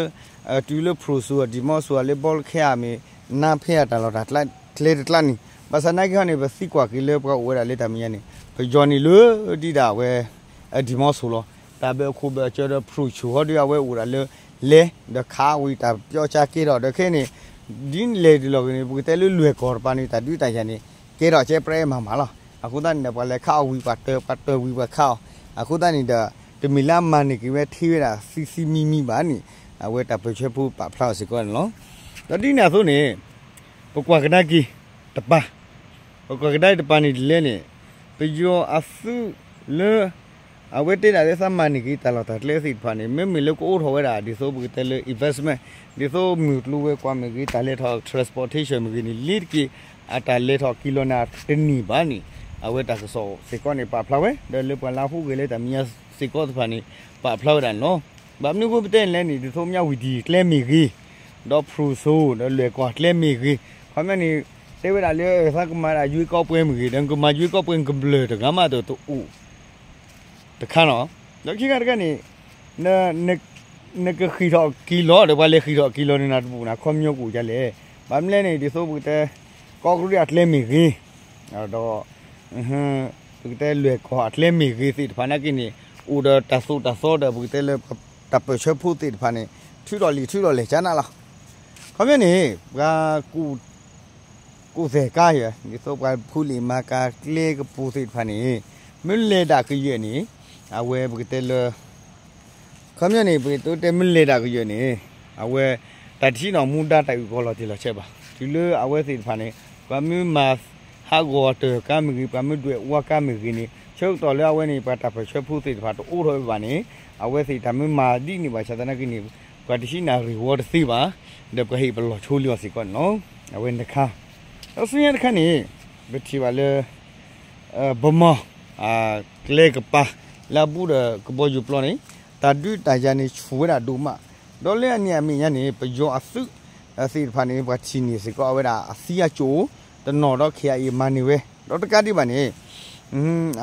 တုၤလၢဖရူၣ်စိၤ ဒံၣ်မီၣ်စိၤ လၢဘီလၢခဲအံၤမ့ၢ် နါဖဲအတၢ်လီၢ်တၢ်ကျဲတကျါန့ၣ် ဘၣ်ဆၣ်နာ်က့ဟီန့ၣ် ပသံကွၢ်က့ၤလၢပှၤအိၣ်ဝဲဒၣ်လၢတၢ်မဲာ်ညါန့ၣ် ပယီၤန့ၣ်လၢဒ်ဒၣ်ဝဲ ဒံၣ်မီၣ်စိၤလီၤ. တၢ်ဘၢၣ်ခိၣ်ဘၢၣ်စၢၤဒီးဖရူၣ်စိၤဟီဒီး အဝဲအိၣ်ဒၣ်လၢလဲၤ ဒီးခးဝံၤတၢ်ပၠီကၠါကဲထီၣ်ဒီးခဲအံၤန့ၣ် ဒ်လဲၣ်ဒ်လဲၣ်ဂ့ၤန့ၣ် ပကတဲလၢလွဲၢ်ကီၢ်တပၤန့ၣ် တၢ်ဒုးတၢ်ယၤန့ၣ် ကဲထီၣ်ကဲပြဲးမးမးလီၤ. အဃိသတးန့ၣ်ဒီး ပှၤလဲၤခးအီၤဝံၤပှၤတၢၤ ပှၤတၢၤဝံၤပှၤခးအီၤ အဃိသတးန့ၣ်ဒီး တမ့ၢ်လၢအမၤန့ၢ်က့ၤဝဲထဲဝဲဒၣ်သံသံမံမံဘၣ်န့ၣ် အဝဲတၢ်ပၢၢ်ဆၢဖိပာ်ဖျါအီၤစ့ၢ်ကီးန့ၣ်လီၤ. ဒီးဒ်န့ၣ်အသိးန့ၣ် ပကွၢ်ကဒါက့ၤတပၤ ပကွၢ်ကဒါက့ၤတပၤန့ၣ်ဒ်လဲၣ်န့ၣ် ပယီၤအသုးလၢ အဝဲတဲဒၣ်လၢသးမၤန့ၢ်က့ၤတၢ်လီၢ်တၢ်ကျဲသ့ၣ်တဖၣ်န့ၣ် မ့မ့ၢ်လၢကအိးထီၣ်ဝဲဒၣ် ဒ်သိးပကတဲလၢ investment ဒ်သိးမုၢ်ကျိၤဝဲၤကွာ်မ့ၢ်ဂ့ၤ တၢ်လဲၤထီၣ် transportation မ့ၢ်ဂ့ၤန့ၣ် လ့ၤတက့ၢ် အတၢ်လဲၤထီၣ်က့ၤလီၤန့ၣ်တန့ၢ်ဘၣ်န့ၣ် အဝဲတၢ်ကစီၣ်စ့ၢ်ကီးန့ၣ် ပာ်ဖျါဝဲ ဒီးလၢပှၤလၢဟူးဂဲၤလၢတၢ်မဲာ်ညါစ့ၢ်ကီးသ့ၣ်တဖၣ်န့ၣ် ပာ်ဖျါဝဲဒၣ်န့ၣ်လီၤ. ဘၣ်မနုၤအဃိပတဲန့ၣ်လဲၣ်န့ၣ် ဒ်သိးမၠၣ်ဝံၤဒံၣ်ကျဲမ့ၢ်ဂ့ၤ ဒီးဖရူၣ်စိၤ ဒီးလွဲၢ်ကီၢ်ကျဲမ့ၢ်ဂ့ၤ ခီပညီန့ၣ် တဲဝဲဒၣ်လၢသးကမၤဒၣ်ယွ့ကီးပွဲမ့ၢ်ဂ့ၤ ဒီးကမၤယွ့ကီးပွဲကဘျၢၢ်တဂၤမးဒီးတအိၣ် တခါနီၤ. ဒီးခံခါတခါန့ၣ် နကဃ့ၢ်ထီၣ်က့ၤလီၤ ဒီးပှၤလဲၤဃ့ၢ်ထီၣ်က့ၤလီၤန့ၣ်နၤတဘူၣ်န့ၣ် အခီပညီကအိၣ်ဒ်လဲၣ်. ဘၣ်မနုၤလဲၣ်န့ၣ် ဒ်သိးပကတဲ ကီၢ်ကရံၣ်အကျဲမ့ၢ်ဂ့ၤ ဒီး ပကတဲလွဲၢ်ကီၢ်အကျဲမ့ၢ်ဂ့ၤသ့ၣ်တဖၣ်နာ်က့န့ၣ် အိၣ်ဒီးတၢ်သိၣ်တၢ်သီဒီး ပကတဲလၢတၢ်ပၢၢ်ဆၢဖိသ့ၣ်တဖၣ်န့ၣ် ထုးထီၣ်လံာ်ထုးထီၣ်လဲၢ်ကနၣ်လီၤ. ခီပညီန့ၣ် ပှၤ ကူၣ်သဲးကါယဲ ဒ်သိးပှၤဖူလံာ်မၤကၤကျဲကပူၤသ့ၣ်တဖၣ်န့ၣ် မ့ၢ်လဲၤဒၣ်ကယဲၢ်န့ၣ် အဝဲပကတဲလၢ ခီပညီန့ၣ် ပကတဲမ့ၢ်လဲၤဒၣ်ကယဲၢ်န့ၣ် အဝဲ တၢ်တဟံးနီၢ်မူဒါတၢ်အုၣ်ကီၤလီၤတံၢ်လီၤဆဲးဘၣ်. တုၤလၢအဝဲသ့ၣ်တဖၣ်န့ၣ် ပှၤမ့ၢ်မၤဟးဂီၤတၢ်ကါမ့ၢ်ဂ့ၤ ပှၤမ့ၢ်ဒွဲၣ်အဝါကါမ့ၢ်ဂ့ၤန့ၣ် ဆၢကတီၢ်လၢအဝဲန့ၣ် ပှၤတၢ်ပၢၢ်ဆၢဖိသ့ၣ်တဖၣ်တအိးထီၣ်ဝဲဘၣ်န့ၣ် အဝဲသ့ၣ်တၢ်မ့ၢ်မၤဒ်န့ၣ်ဘၣ်ဆၣ်သနာ်က့န့ၣ် ပှၤတဟံးနၢ်ရံၣ်ဝီတသ့ဘၣ် ဒီးပှၤဟ့ၣ်ပလီၢ်ဆိလံအီၤစ့ၢ်ကီးန့ၣ်လီၤ. အဝဲန့ၣ်တခါ ဒီးဆူညါတခါန့ၣ် ပထံၣ်ဘၣ်လၢ ဗမာ ကျဲကပၤ လၢအဘူးဒီးကဘီယူၤပျီန့ၣ် တၢ်ဒုးတၢ်ယၤန့ၣ်ဆူၣ်ဝဲဒၣ်ဒိၣ်မး ဒီးလၢအန့ၣ်အမဲာ်ညါန့ၣ် ပယီၤအသုးသ့ၣ်တဖၣ်န့ၣ် ပှၤထံၣ်န့ၢ်စ့ၢ်ကီးအဝဲဒၣ်အသံအကၠိၣ် တနီၤဒီး KIA မၤန့ၢ်ဝဲ ဒီးတကးဒံးဘၣ်န့ၣ်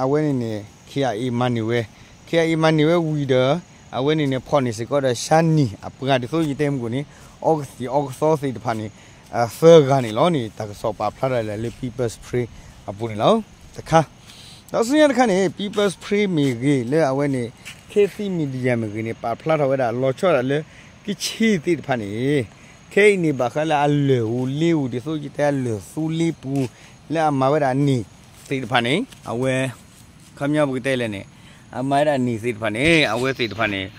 အဝဲန့ၣ်န့ၣ် KIA မၤန့ၢ်ဝဲ KIA မၤန့ၢ်ဝဲဝံၤဒီး အဝဲန့ၣ်န့ၣ် ဖီၣ်န့ၢ်စ့ၢ်ကီးဒီး ရှါနံၤအပှၤဒ်သိးယတဲမုၢ်ကိၣ်န့ၣ် အီကသံၣ်အီကသီသ့ၣ်တဖၣ်န့ၣ် သၢဂၤန့ၣ်လီၤန့ၣ် တၢ်ကစီၣ်ပာ်ဖျါထီၣ်လၢ People's Spring အပူၤန့ၣ်လီၤ. တခါ ဒီးဆူညါတခါန့ၣ် People's Spring မ့ၢ်ဂ့ၤ လၢအဝဲန့ၣ် Khasi Media မ့ၢ်ဂ့ၤန့ၣ် ပာ်ဖျါထီၣ်ဝဲဒၣ်လီၤဆီဒၣ်လၢ ကခ့ၣ်သ့ၣ်တဖၣ်န့ၣ် ခဲအံၤန့ၣ် ဘၣ်ဃးလၢအလၢၢ်ဧိၤလ့ဧိၤ ဒ်သိးယတဲအလၢၢ်သူလ့ပူၤ လၢအမၤဝဲဒၣ်န့ၣ်သ့ၣ်တဖၣ်န့ၣ် အဝဲ ခီပညီပကတဲလဲၣ်န့ၣ် အမၤဝဲဒၣ်န့ၣ်သ့ၣ်တဖၣ်န့ၣ် အဝဲသ့ၣ်တဖၣ်န့ၣ်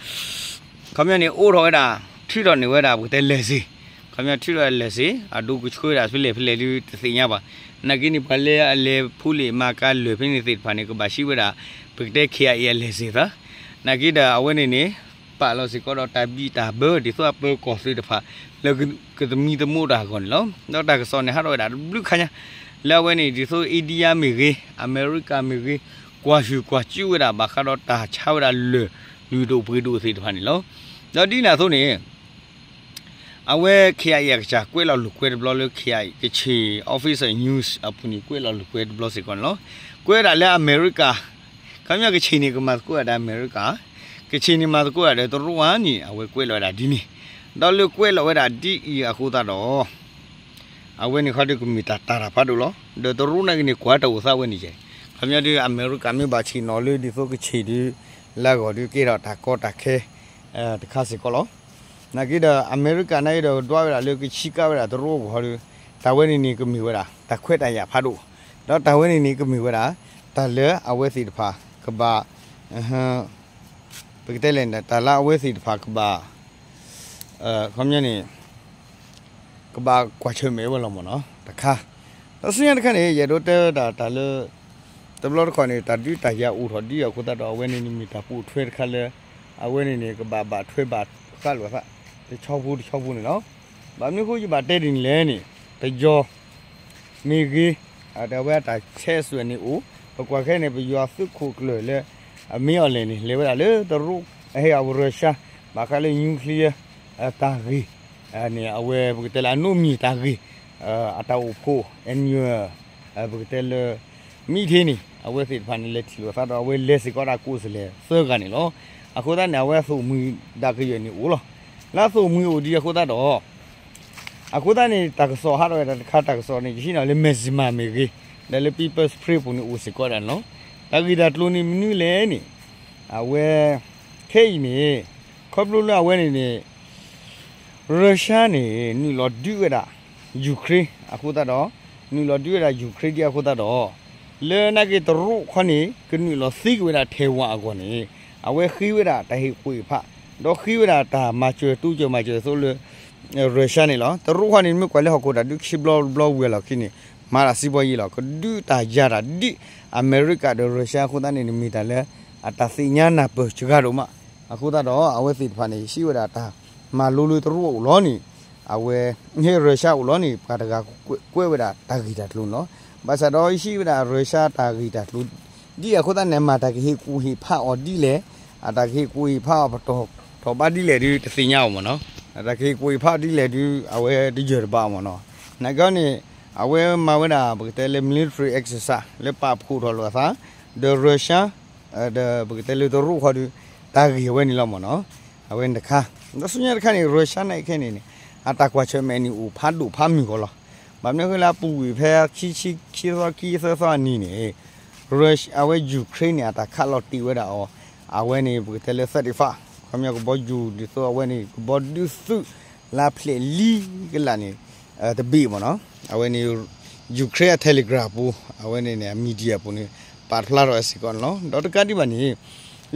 ခီပညီန့ၣ် အိးထီၣ်ဝဲဒၣ် ထုးထီၣ်န့ၢ်ဝဲဒၣ် ပကတဲလဲၤစ့ၢ် ခီပညီထုးထီၣ်လဲၤစ့ၢ် အဒိကဆှၢဝဲဒၣ်ဖဲလဲၣ်ဖဲလဲၣ်ဒုးတသ့ၣ်ညါဘၣ်. နာ်က့န့ၣ် ပှၤလၢအလဲၤဖူလံာ်မၤကၤလၢၢ်ဖဲန့ၣ်သ့ၣ်တဖၣ်န့ၣ် ကဘၣ်စံးဝဲဒၣ် ပကတဲ KIA အလဲၤစ့ၢ်သၢ နာ်က့ဒီးအဝဲန့ၣ်န့ၣ် ပာ်လီၤစ့ၢ်ကီးဒီးတၢ်ဘံၣ်တၢ်ဘၢ ဒ်သိးအပၢၤကီၢ်သ့ၣ်တဖၣ် လၢကသမံသမိးတၢ်အဂီၢ်န့ၣ်လီၤ. ဒီးတၢ်ကစီၣ်န့ၣ် ဟးထီၣ်ဝဲဒၣ်တဘျုးခါညါ လၢအဝဲန့ၣ် ဒ်သိး India မ့ၢ်ဂ့ၤ အမဲရကၤမ့ၢ်ဂ့ၤ ကွၢ်ဟုၣ်ကွၢ်စူၣ်ဝဲဒၣ် ဘၣ်ဃးဒီးတၢ်ဆါဝဲဒၣ်လၢၢ် လုၢ်ဒိၣ်ပှ့ၤဒိၣ်သ့ၣ်တဖၣ်န့ၣ်လီၤ. ဒီးဒ်န့ၣ်အသိးန့ၣ် အဝဲ KIA အကစၢ် ကွဲးလီၤလိာ်ကွဲတဘျီလၢ KIA ကခ့ၣ် official news အပူၤန့ၣ် ကွဲးလီၤလိာ်ကွဲတဘျီစ့ၢ်ကီးန့ၣ်လီၤ. ကွဲးဒၣ်လၢအမဲရကၤ ခီပညီကခ့ၣ်န့ၣ် ကမၤသကိးဒၣ်ဒီးအမဲရကၤ ကခ့ၣ်န့ၣ်မၤသကိးဒၣ်ဒီးတရူးဧါန့ၣ် အဝဲကွဲးလီၤဝဲဒၣ်ဒ်န့ၣ် ဒီးလၢကွဲးလီၤဝဲဒၣ်ဒ်အံၤအဃိသတးဒီး အဝဲန့ၣ်ခီဒုးကမ့ၢ်တၢ်တၢ်တၢ်ဖးဒိၣ်လီၤ. ဒီးတရူးနာ်က့န့ၣ် ကွၢ်တၢ်အိၣ်သးဝဲန့ၣ်ယဲၢ် ခီပညီဒုး အမဲရကၤမ့ၢ်ဘၣ်ဆ့ၣ်နီၤလၢဒ်သိးကခ့ၣ်ဒုး လၢအဂီၢ်ဒုးကဲထီၣ်တၢ်ကီတၢ်ခဲ တခါစ့ၢ်ကီးလီၤ. နာ်က့ဒီး အမဲရကၤနာ်က့ဒီး ဒွးဝဲဒၣ်လၢကဆံကါဝဲဒၣ်တရူးအဂီၢ်ဒီး တၢ်ဝဲန့ၣ်န့ၣ် ကမ့ၢ်ဝဲဒၣ် တၢ်ခွဲးတၢ်ယာ်ဖးဒိၣ် ဒီးတၢ်ဝဲန့ၣ်န့ၣ် ကမ့ၢ်ဝဲဒၣ် တၢ်လၢအဝဲသ့ၣ်တဖၣ် ကဘၣ် ပကတဲလဲၣ်န့ၣ် တၢ်လၢအဝဲသ့ၣ်တဖၣ်ကဘၣ် ခီပညီန့ၣ် ကဘၣ်ကွၢ်ဆၢၣ်မဲာ်ဝဲလီၤမ့ၢ်နီၤ တခါ ဒီးဆူညါတခါန့ၣ် ယအဲၣ်ဒိးတဲဝဲဒၣ်တၢ်လၢ တဘျီတခီၣ်န့ၣ် တၢ်ဒုးတၢ်ယၤအိၣ်ထီၣ်ဒ်အဃိသတးဒီး အဝဲန့ၣ်န့ၣ်မ့ၢ်တၢ်ပိာ်ထွဲတခါလၢ အဝဲန့ၣ်န့ၣ် ကဘၣ်ဘၣ်ထွဲဘၣ်ဃးလိာ်သး တဆီဖိတဆီဖိန့ၣ်လီၤ. ဘၣ်မနုၤအဃိယဘၣ်တဲဒ်န့ၣ်လဲၣ်န့ၣ် ပယီၤ မ့ၢ်ဂ့ၤ အဝဲအတၢ်ဆဲးစွဲးန့ၣ်အိၣ် ပကွၢ်ခဲန့ၣ် ပယီၤသုးခိၣ်ကျၢၢ်လၢ အမ့ၢ်အီၤလဲၣ်န့ၣ် လဲၤဝဲဒၣ်လၢတရူး အဟဲအဝဲ Russia ဘၣ်ဃးလၢ nuclear တၢ်ဂ့ၢ် န့ၣ် အဝဲပကတဲလၢအနိမ့ၢ်တၢ်ဂ့ၢ် အတၢ်အိၣ်ဖှိၣ် annual ပကတဲလၢ meeting န့ၣ် အဝဲသ့ၣ်တဖၣ်န့ၣ် လဲၤထံၣ်လိာ်သးဒီး အဝဲလဲၤစ့ၢ်ကီးဒၣ်ကိးစလဲၣ်သၢဂၤန့ၣ်လီၤ. အဃိသတးန့ၣ် အဝဲအသိၣ်မှံၤဒၣ်ကယဲၢ်န့ၣ်အိၣ်လီၤ. လၢအသိၣ်မှံၤအိၣ်ဒံးအဃိသတးဒီး အဃိသတးန့ၣ် တၢ်ကစီၣ်ဟးထီၣ်ဝဲဒၣ်တခါ တၢ်ကစီၣ်န့ၣ် ယဟံးန့ၢ်လၢ Mizzima မ့ၢ်ဂ့ၤ ဒီးလၢ People's Spring ပူၤန့ၣ်အိၣ်စ့ၢ်ကီးဒၣ်န့ၣ်လီၤ. တၢ်ဂ့ၢ်တၢ်ကျိၤန့ၣ်မနုၤလဲၣ်န့ၣ် အဝဲ ခဲအံၤန့ၣ် ခီဖျိလၢအဝဲန့ၣ်န့ၣ် Russia န့ၣ် နုာ်လီၤဒုးဝဲဒၣ် Ukraine အဃိသတးဒီး နုာ်လီၤဒုးဝဲဒၣ် Ukraine ဒ်အဃိသတးဒီး လၢနာ်က့တရူးခီန့ၣ် ကနုာ်လီၤသံကွံာ်ဝဲဒၣ် Taiwan အဂီၢ်န့ၣ် အဝဲဃ့ဝဲဒၣ်တၢ်ဟ့ၣ်ကွံာ်ဖး ဒီးဃ့ဝဲဒၣ်တၢ်မၤစၢၤတူကၢၤမၤစၢၤသိးလၢ Russia န့ၣ်လီၤ. တရူးခီန့ၣ် မ့ၢ်ကွၢ်လၢဟီၣ်ခိၣ်တၢ်ဒုးခံဘျီတဘျီဝံၤအလီၢ်ခံန့ၣ် မၤတၢ်စံးဘီယံာ်လီၤ. ကဒုးတၢ်ယၤတၢ်ဒ်အမဲရကၤဒီး Russia အဃိသတးန့ၣ် မ့ၢ်တၢ်လၢ အတၢ်သ့ၣ်ညါနၢ်ပၢၢ်စှၤဒိၣ်မး. အဃိသတးဒီး အဝဲသ့ၣ်တဖၣ်န့ၣ် ဟံးဝဲဒၣ်တၢ်မၤလိလၢတရူးအိၣ်လီၤန့ၣ်, အဝဲ ဟ့ၣ် Russia အိၣ်လီၤန့ၣ် ပှၤတဂၤကွဲးဝဲဒၣ်တၢ်ဂ့ၢ်တၢ်ကျိၤန့ၣ်လီၤ. ဘၣ်ဆၣ်ဒီးဟံးဝဲဒၣ် Russia တၢ်ဂ့ၢ်တၢ်ကျိၤ ဒ်အဃိသတးန့ၣ် မ့ၢ်တၢ်ကဟ့ၣ်ကူၣ်ဟ့ၣ်ဖးအီၤဒ်လဲၣ်, အတၢ်ကဟ့ၣ်ကူၣ်ဟ့ၣ်ဖးအီၤပတီၢ်ထီၣ်ဘးဒ်လဲၣ်ဒုး တသ့ၣ်ညါအီၤမ့ၢ်နီၤ. အတၢ်ကဟ့ၣ်ကူၣ်ဟ့ၣ်ဖးအီၤဒ်လဲၣ်ဒုး အဝဲတယၢၢ်တဘၣ်မ့ၢ်နီၤ. နာ်က့န့ၣ် အဝဲမၤဝဲဒၣ် ပကတဲလၢ military exercise လၢပာ်ဖှိၣ်ထီၣ်လိာ်အသး ဒီး Russia ဒီးပကတဲလၢတရူးဃီဒီး တၢ်ဂ့ၢ်အဝဲန့ၣ်လီၤမ့ၢ်နီၤ. အဝဲန့ၣ်တခါ, ဒီးဆူညါတခါန့ၣ် Russia နာ်က့ခဲန့ၣ်န့ၣ် အတၢ်ကွၢ်ဆၢၣ်မဲာ်န့ၣ်အိၣ်ဖးဒိၣ်ဖးမုၢ်ဂီၤလီၤ. ဘၣ်မနုၤအဃိလၢအပူၤကွံာ် ဖဲခံဆံခံသီ ခံသီအနံၤန့ၣ် Russia အဝဲ Ukraine န့ၣ် အတၢ်ခးလီၤတ့ၢ်ဝဲဒၣ်အီၤ အဝဲန့ၣ် ပကတဲလၢ သၢဒံးဖး ခီပညီကဘီယူၤ ဒ်သိးအဝဲန့ၣ် ကဘီဒုးသုး လါဖျဲၣ်လံကလးန့ၣ် တဘ့ၣ်မ့ၢ်နီၤ. အဝဲန့ၣ် Ukraine အ Telegram ပူၤ အဝဲန့ၣ်န့ၣ် အ media ပူၤန့ၣ် ပာ်ဖျါထီၣ်စ့ၢ်ကီးန့ၣ်လီၤ. ဒီးတကးဒံးဘၣ်န့ၣ်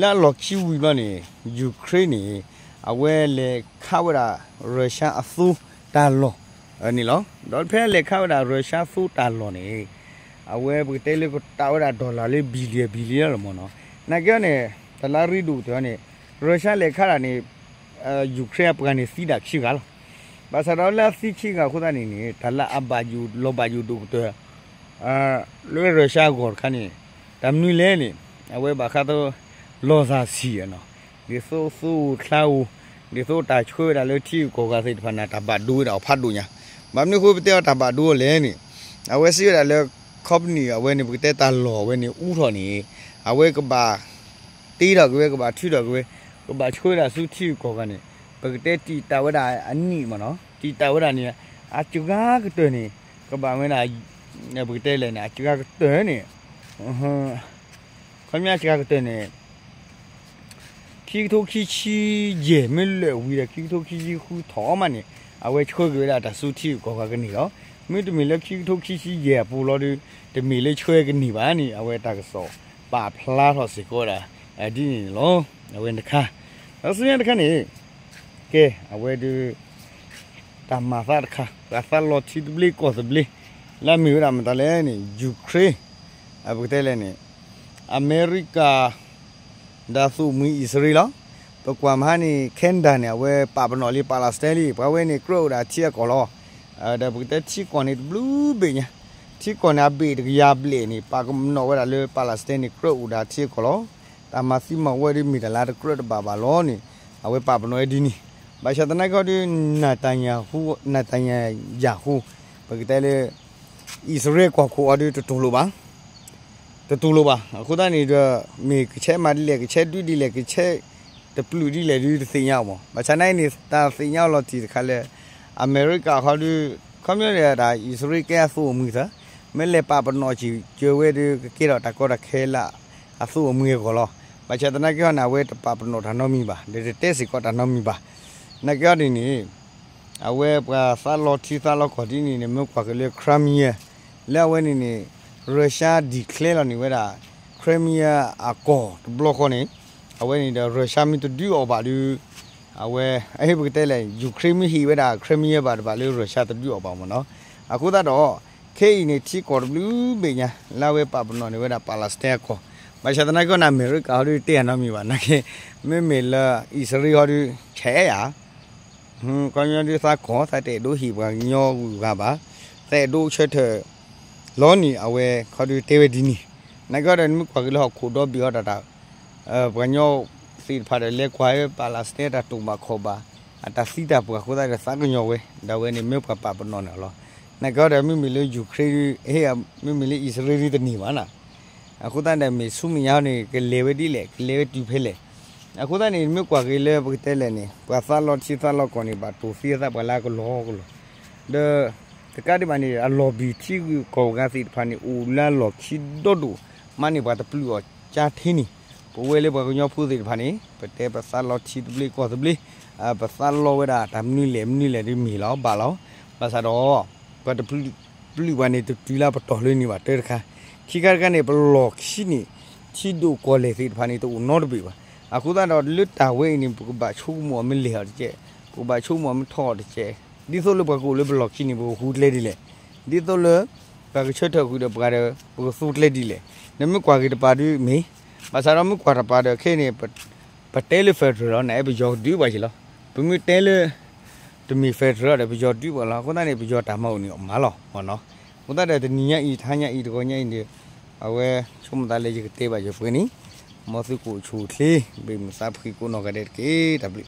လၢအလီၢ်ခံဝံၤဘျီန့ၣ် Ukraine န့ၣ် အဝဲလဲၤခးဝဲဒၣ် Russia အသိတၢ်လီၢ်န့ၣ်လီၤ. ဒီးဖဲလဲၤခးဝဲဒၣ် Russia အသိတၢ်လီၢ်န့ၣ် အဝဲပကတဲလၢကတာ်ဝဲဒၣ် dollar လၢ billion billion လီၤမ့ၢ်နီၤ. နာ်က့န့ၣ် တၢ်လၢအရ့ဒိၣ်ကတၢၢ်န့ၣ် Russia လဲၤခးဒၣ်န့ၣ် Ukraine အပှၤန့ၣ်သံဒၣ်ခံဂၤလီၤ. ဘၣ်ဆၣ်ဒီးလၢအသံခံဂၤအဃိသတးန့ၣ်န့ၣ် တၢ်လၢအဘၣ်ယိၣ်လီၤဘၣ်ယိၣ်ဒိၣ်ကတၢၢ် လၢ Russia အဂီၢ်တခါန့ၣ် တၢ်မနုၤလဲၣ်န့ၣ် အဝဲဘၣ်ဃးသိး လီၤစၢ်ဆံၣ်နီၤ, ဒ်သိးသိအိၣ်ချါအိၣ်, ဒ်သိးတၢ်ဆှၢဝဲဒၣ်လၢထံဂုၤကီၢ်ဂၤသ့ၣ်တဖၣ်န့ၣ် တၢ်ဘၣ်ဒိဝဲဒၣ်အီၤဖးဒိၣ်ညါ. ဘၣ်မနုၤအဃိပတဲအီၤတၢ်ဘၣ်ဒိအီၤလဲၣ်န့ၣ် အဝဲစံးဝဲဒၣ်လၢ company အဝဲန့ၣ် ပကတဲတၢ်လီၢ်အဝဲန့ၣ် အူထီၣ်န့ၣ် အဝဲကဘၣ် တ့ထီၣ်က့ၤဝဲ ကဘၣ်ထုးထီၣ်က့ၤဝဲ ကဘၣ်ဆှၢဝဲဒၣ်ဆူထံဂုၤကီၢ်ဂၤန့ၣ် ပကတဲတံာ်တာ်ဝဲဒၣ်အနံၣ်မ့ၢ်နီၤ, တံာ်တာ်ဝဲဒၣ်န့ၣ် အစှၤကတၢၢ်န့ၣ် ကဘၣ်ဝဲဒၣ် ပကတဲလဲၣ်န့ၣ် အစှၤကတၢၢ်န့ၣ် ခီပညီစှၤကတၢၢ်န့ၣ် ခံကထိခံဆံယဲၢ် မ့ၢ်လၢာ်ဝံၤဒီး ခံကထိခံဆံဃုထီၣ်မးန့ၣ် အဝဲဆှၢက့ၤဝဲဒၣ်တၢ်ဆူထံဂုၤကီၢ်ဂၤကန့ၢ်လီၤ. မ့တမ့ၢ်လၢခံကထိခံဆံယဲၢ်အပူၤလီၤဒီး တမ့ၢ်လၢဆှၢကန့ၢ်ဘၣ်န့ၣ် အဝဲတၢ်ကစီၣ်ပာ်ဖျါထီၣ်စ့ၢ်ကီးဝဲဒၣ် ဒ်န့ၣ်န့ၣ်လီၤ. အဝဲတခါ ဒီးဆူညါတခါန့ၣ် ကဲ အဝဲဒုး တၢ်မၤသးတခါ ပှၤသးလီထံသဘျ့ကီၢ်သဘျ့ လၢအမ့ၢ်ဝဲဒၣ်မတၤလဲၣ်န့ၣ် Ukraine ပကတဲလဲၣ်န့ၣ် အမဲရကၤ ဒီးအသုးမုၢ်အံၣ်စရ့လးလီၤ. ပကွၢ်မဟါန့ၣ် Canada န့ၣ် အဝဲပာ်ပနီၣ်လံ Palestine လံ ပှၤဝဲန့ၣ်ကြၢးအိၣ်ဒၣ်ထံအကီၢ်လီၤ. ဒီးပကတဲထံကီၢ်န့ၣ်တဘျုးဘ့ၣ်ညါ, ထံကီၢ်န့ၣ်အဘ့ၣ်တကယၤဘျဲၣ်န့ၣ် ပာ်ပနီၣ်ဝဲဒၣ်လၢ Palestine န့ၣ် ကြၢးအိၣ်ဒၣ်ထံအကီၢ်လီၤ. တၢ်မၤသံမၤဝီဒုးမ့ၢ်တၢ်လၢတကြၢးတဘၣ်ဘၣ်လီၤန့ၣ် အဝဲပာ်ပနီၣ်ဝဲဒ်န့ၣ်. ဘၣ်ဆၣ်သနာ်က့ဟီဒုး Netanyahu, Netanyahu ပကတဲလၢ အံၣ်စရ့လးကီၢ်ခိၣ်အီၤဒုးတတူၢ်လိာ်ဘၣ် တတူၢ်လိာ်ဘၣ်. အဃိသတးန့ၣ်ဒီး မ့ၢ်ကဆဲးမၤဒ်လဲၣ် ကဆဲးဒုးဒ်လဲၣ် ကဆဲးတပျုာ်ဒ်လဲၣ်ဒုးတသ့ၣ်ညါအီၤမး. ဘၣ်ဆၣ်နာ်အံၤန့ၣ် တၢ်သ့ၣ်ညါအီၤလီၤတံၢ်တခါလၢ အမဲရကၤဟီဒုး ခီပညီဒၣ်တၢ်အံၣ်စရ့လးကဲအသုးအမုၢ်သၢ မ့ၢ်လဲၤပာ်ပနီၣ်စၢၤကၢၤဝဲဒုး ကကဲထီၣ်တၢ်ကီတၢ်ခဲလၢအသုးအမုၢ်အဂီၢ်လီၤ. ဘၣ်ဆၣ်သနာ်က့ဟီန့ၣ် အဝဲတပာ်ပနီၣ်တၢ်နီတမံၤဘၣ် ဒီးတတဲစ့ၢ်ကီးတၢ်နီတမံၤဘၣ်. နာ်က့ဟီဒ်န့ၣ် အဝဲပှၤသးလီထံသးလီကီၢ်ဒ်န့ၣ်န့ၣ် မ့ၢ်ကွၢ်က့ၤလၢ Crimea လၢအဝဲန့ၣ်န့ၣ် Russia declare လီၤန့ၢ်ဝဲဒၣ် Crimea အကီၢ်တဘျီဃီန့ၣ် အဝဲန့ၣ်ဒီး Russia မ့ၢ်တဒုးအီၤဘၣ်ဒီး အဝဲ အဟ့ၣ်ပကတဲလဲၣ် Ukraine မ့ၢ်ဟ့ၣ်ဝဲဒၣ် Crimea ဘၣ်တဘၣ်လၢ Russia တဒုးအီၤဘၣ်မ့ၢ်နီၤ. အဃိသတးဒီး ခဲအံၤန့ၣ် ထံကီၢ်တဘျုးဘ့ၣ်ညါ လၢအဝဲပာ်ပနီၣ်န့ၢ်ဝဲဒၣ် Palestine အကီၢ် ဘၣ်ဆၣ်သနာ်က့န့ၣ် အမဲရကၤဟီဒုးတဲအနီတမံၤဘၣ် နာ်က့ မ့မ့ၢ်လၢအံၣ်စရ့လးဟီဒုး ဆဲးယၤ ခီပညီဒုးသးကီၢ် သးတအဲၣ်ဒိးဟ့ၣ်ပှၤကညီဂုၤဂၤဘၣ်, သးအဲၣ်ဒိးဆၢထၢၣ်လီၤန့ၣ် အဝဲခီဒုးတဲဝဲဒ်န့ၣ်. နာ်က့ဒီး နမ့ၢ်ကွၢ်က့ၤလၢဟီၣ်ခိၣ်ဒီဘ့ၣ်အီၤတၢ်တၢ် ပှၤကညီသ့ၣ်တဖၣ်ဒီး လဲၤကွၢ်ဝဲ Palestine တၢ်တိာ်ဘၣ်ခီၣ်ဘၣ် အတၢ်သံတၢ်ပှၢ်အဃိသတးဒီး သးကညီၤဝဲ ဒီးအဝဲန့ၣ်မ့ၢ်ပှၤပာ်ပနီၣ်န့ၣ်လီၤ. နာ်က့ဒီး မ့မ့ၢ်လၢ Ukraine ဒုး မ့မ့ၢ်လၢအံၣ်စရ့လးဒုးတန့ၢ်ဘၣ်နၤ. အဃိသတးဒီး မ့ၢ်ဆူမဲာ်ညါန့ၣ် ကလဲၤဝဲဒ်လဲၣ် ကလဲၤဝဲတုၤဖဲလဲၣ်. အဃိသတးန့ၣ် နမ့ၢ်ကွၢ်က့ၤလၢပကတဲလဲၣ်န့ၣ် ပှၤသးလီထံသးလီကီၢ်န့ၣ် ဘၣ်တိၢ်သံအသးပှၤလၢအကလီကလီ ဒီး တကးဒံးဘၣ်န့ၣ် အလီၢ်ဘံၣ်ထံဂုၤကီၢ်ဂၤသ့ၣ်တဖၣ်န့ၣ် အိၣ်လၢအလီၢ်ခံဒီဒိၣ်မးန့ၣ် ပှၤတပျုာ်အီၤကၠါထဲန့ၣ် ပဝဲလၢပှၤကညီဖိသ့ၣ်တဖၣ်န့ၣ် ပတဲပသးလီထံသဘျ့ကီၢ်သဘျ့ ပသးလီဝဲဒၣ်တၢ်မနုၤလဲၣ်မနုၤလဲၣ်ဒ်မ့ၢ်လီၤဘၣ်လီၤ. ဘၣ်ဆၣ်ဒီး ပှၤတပျုာ်ပှၤန့ၣ် တတုၤလၢပတီၢ်လၢန့ၣ်ဘၣ်တၢတခါ. ခံခါတခါန့ၣ် ပလီၢ်ခံန့ၣ် ထံဒိၣ်ကီၢ်လဲၢ်သ့ၣ်တဖၣ်န့ၣ် တအိၣ်နီတဘ့ၣ်ဘၣ်. အဃိသတးဒီးလၢတၢ်ဝဲအံၤန့ၣ် ပကဘၣ်ဆိကမိၣ်အီၤမ့ၢ်လဲၢ်အီၤတကဲး, ပကဘၣ်ဆိကမိၣ်အီၤမ့ၢ်ထီၣ်အီၤတကဲး, ဒ်သိးလၢပှၤကအိၣ်လၢပလီၢ်ခံန့ၣ် ပကဃုကျဲဒ်လဲၣ်, ဒ်သိးလၢ ပှၤကဆၢထၢၣ်ဃုာ်ဒီးပှၤဒီး ပကသူကျဲဒ်လဲၣ်. နမ့ၢ်ကွၢ်က့ၤတပၤဒုးမ့ၢ် ဘၣ်ဆၣ်ဒီးမ့ၢ်ကွၢ်တပၤဒီးခဲအံၤန့ၣ် ပတဲလၢ federal လီၤန့ၣ် ပယီၤကဒုးပှၤယ့ၢ်လီၤ. ပမ့ၢ်တဲလၢ တမ့ၢ် federal ဒီး ပယီၤဒုးပှၤလီၤ. အဃိသတးန့ၣ် ပယီၤတၢ်မၤအိၣ်န့ၣ်အီၤမးလီၤမ့ၢ်နီၤ. အဃိသတးဒီးတနံၤညါအံၤ တဟါညါအံၤ တဂီၤညါအံၤန့ၣ် အဝဲဆိကမိၣ်သးလၢယကတဲဘၣ်ယပှဲၤန့ၣ် မ်သုကအိၣ်ဆူၣ်အိၣ်ချ့ ဘၣ်မုာ်သးဖှံကိးနီၢ်ဂၤဒဲးတက့ၢ်. တၢ်ဘျုး